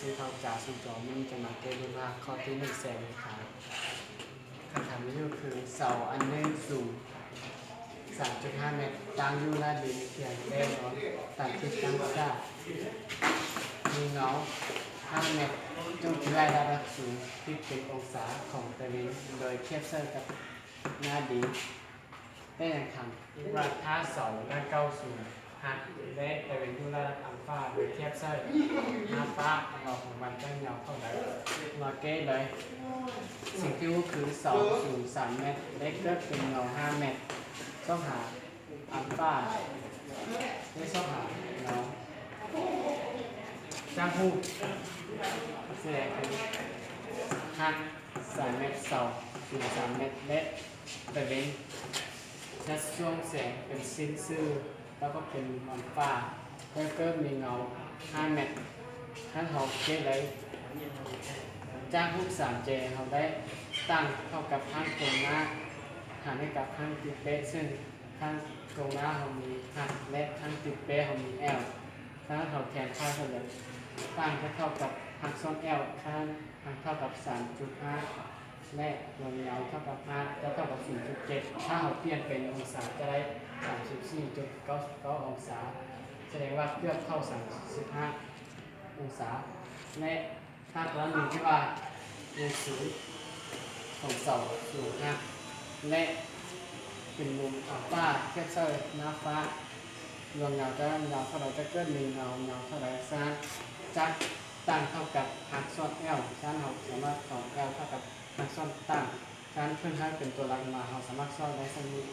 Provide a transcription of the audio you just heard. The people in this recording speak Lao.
ທີ່ເຮົາຈະສູ່ຕໍ່ມື້ນີ້ຈະມາແກ້ເລື່ອງຮາກຂໍ້ທີໜຶ່ງແສນເລີຍຄ່ະ. ຄຳຖາມມີຢູ່ຄື ເສົາອັນໜຶ່ງສູງສາມຈຸດຫ້າແມັດ ຕັ້ງຢູ່ໜ້າດິນພຽງແຕ່ລອນຕາມທິດຕ່າງຊາດ ມີເງົາຫ້າແມັດ ຈົ່ງຄິດໄລ່ລະດັບສູງທີ່ເປັນອົງສາຂອງຕາເວັນ ໂດຍທຽບໃສ່ກັບໜ້າດິນ. ແຕ່ຍັງຖາມອີກວ່າ ຖ້າເສົາດ້ານເກົ່າສູງຫັກ ແລະ ຕາເວັນຢູ່ລະດັບອັນຟ້າ ໂດຍທຽບໃສ່ໜ້າຟ້າ ເງົາຂອງມັນຈະຍາວເທົ່າໃດ? ມາແກ້ເລີຍ. ສິ່ງທີ່ຮູ້ຄື ເສົາສູງສາມແມັດ ແລະ ເກີດເປັນເງົາຫ້າແມັດ. ຊອກຫາອັນຟ້າ ແລະ ຊອກຫາເງົາ. ຈາກຮູບສະແດງຄື ຫັກສາມແມັດ ເສົາສູງສາມແມັດ ແລະ ຕາເວັນຈະສ່ວງແສງເປັນເສັ້ນຊື່ ແລ້ວກໍເປັນອັນຟ້າ ແລ້ວກໍມີເງົາຫ້າແມັດ. ຄັນເຮົາແກ້ໄດ້ຈາກຮູບສາມແຈ ເຮົາໄດ້ຕັ້ງເທົ່າກັບຂ້າງກົງໜ້າ ຫານໃຫ້ກັບຂ້າງຕິດເປະ ເຊິ່ງຂ້າງກົງໜ້າເຮົາມີຮັກ ແລະ ຂ້າງຕິດເປະເຮົາມີແອວ. ຖ້າເຮົາແທນຄ່າໃສ່ເລີຍ ຕັ້ງຈະເທົ່າກັບຮັກສ່ວນແອວ ຖ້າ ເທົ່າກັບສາມຈຸດຫ້າ ແລະ ລວງຍາວເທົ່າກັບຫ້າ ຈະເທົ່າກັບສູນຈຸດເຈັດ. ຖ້າເຮົາປ່ຽນເປັນອົງສາຈະໄດ້ສາມສິບສີ່ຈຸດເກົ້າເກົ້າອົງສາ ສະແດງວ່າເກືອບເທົ່າສາມສິບຫ້າອົງສາ ແລະ ຖ້າກະລະນີທີ່ວ່າເປັນສູນຂອງເສົາສູງຫັກ ແລະ ເປັນມຸມອັນຟ້າທຽບໃສ່ໜ້າຟ້າ ລວງຍາວຈະຍາວເທົ່າໃດ ຈະເກີດມີເງົາຍາວເທົ່າໃດ ສະນັ້ນຈະຕັ້ງເທົ່າກັບຮັກສ່ວນແອວ. ສະນັ້ນເຮົາສາມາດເອົາແອວເທົ່າກັບຮັກສ່ວນຕັ້ງ. ສະນັ້ນເພິ່ນໃຫ້ເປັນຕົວຫຼັກມາ ເຮົາສາມາດຊອກໄດ້ສ່ຳນີ້.